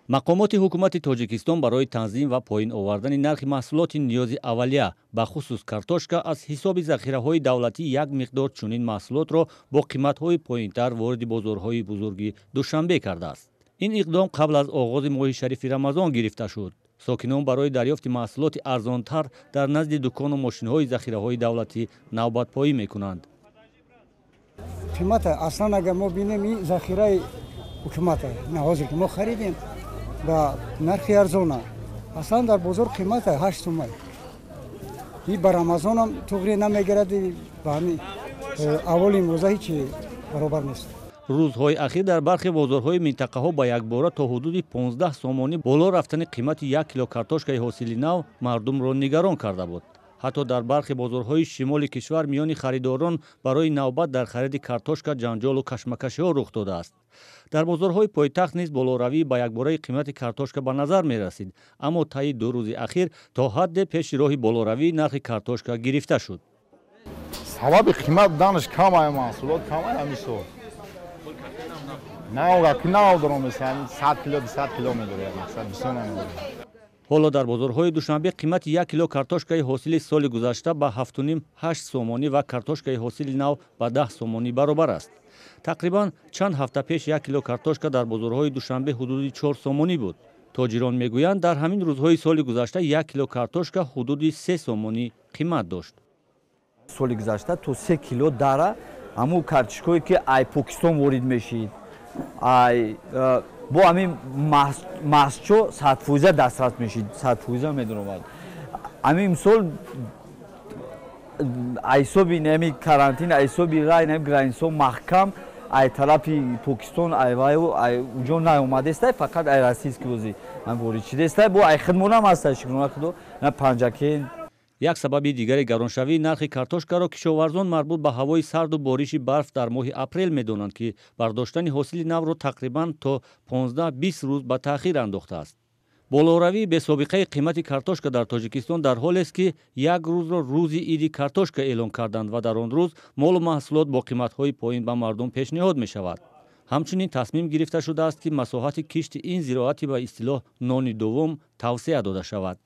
Мақомоти ҳукумати Тоҷикистон барои танзим ва поин овардани нархи маҳсулоти ниёзи аввалия, бахусус картошка, аз ҳисоби захираҳои давлатӣ як миқдор чунин маҳсулотро бо қиматҳои поинтар вориди бозорҳои бузурги Душанбе кардааст. Ин иқдом қабл аз оғози моҳи шарифи Рамазон гирифта шуд. Сокинон барои дарёфти маҳсулоти арзонтар дар назди дукону мошинҳои захираҳои давлатӣ навбатпоӣ мекунанд. Қимата аслан агар мо бинем, ин захираи ҳукумата на ҳозир ки мо харидем ба нархи арзона. Аслан дар бозор қимата 8 сумай. И ба Рамазонам туғри намегирад, ба ҳамин аввали имрӯза ҳичи баробар нест. Рӯзҳои ахир дар бархе бозорҳои минтақаҳо ба якбора то ҳудуди 15 сомонӣ боло рафтани қимати 1 кило картошкаи ҳосили нав мардумро нигарон карда буд. Ҳатто дар бархе бозорҳои шимоли кишвар миёни харидорон барои навбат дар хариди картошка ҷанҷолу кашмакашиҳо рух додааст. Дар бозорҳои пойтахт низ болоравии ба якбораи қимати картошка ба назар мерасид, аммо таи 2 рӯзи ахир то ҳадде пеши роҳи болоравии нархи картошка гирифта шуд. Сабаби қимат буданаш камай, маҳсулот камай. Ҳамин сол нав нав дором, 100 кило, 200 кило медорем, мақсад бисёр намедорем. Ҳоло дар бозорҳои Душанбе қимати 1 кило картошкаи ҳосили соли гузашта ба 7,5-8 сомонӣ ва картошкаи ҳосили нав ба 10 сомонӣ баробар аст. Тақрибан чанд ҳафта пеш 1 кило картошка дар бозорҳои Душанбе ҳудуди 4 сомонӣ буд. Тоҷирон мегӯянд, дар ҳамин рӯзҳои соли гузашта 1 кило картошка ҳудуди 3 сомонӣ қимат дошт. Соли гузашта то 3 кило дара ҳамун картошкое ки ай Покистон ворид мешид, ай бо ҳамин маҳсчо 100 фоиза дастрас мешид, 100 фоиза медуромад. Ҳамин мисол айсоби нами карантин, айсоби рай нами границао маҳкам, ай тарафи Покистон, ай ваю ай уҷо наомадестай, фақат ай российский бози ворид шидестай. Бо ай хидмонам ҳастай, шукрона Худо, на Панҷакен. Як сабаби дигари гароншавии нархи картошкаро кишоварзон марбут ба ҳавои сарду бориши барф дар моҳи апрел медонанд, ки бардоштани ҳосили навро тақрибан то 15-20 рӯз ба таъхир андохтааст. Болоравии бесобиқаи қимати картошка дар Тоҷикистон дар ҳолест, ки як рӯзро рӯзи иди картошка эълон карданд ва дар он рӯз молу маҳсулот бо қиматҳои поин ба мардум пешниҳод мешавад. Ҳамчунин тасмим гирифта шудааст, ки масоҳати кишти ин зироати ба истилоҳ нони дуввум тавсеа дода шавад.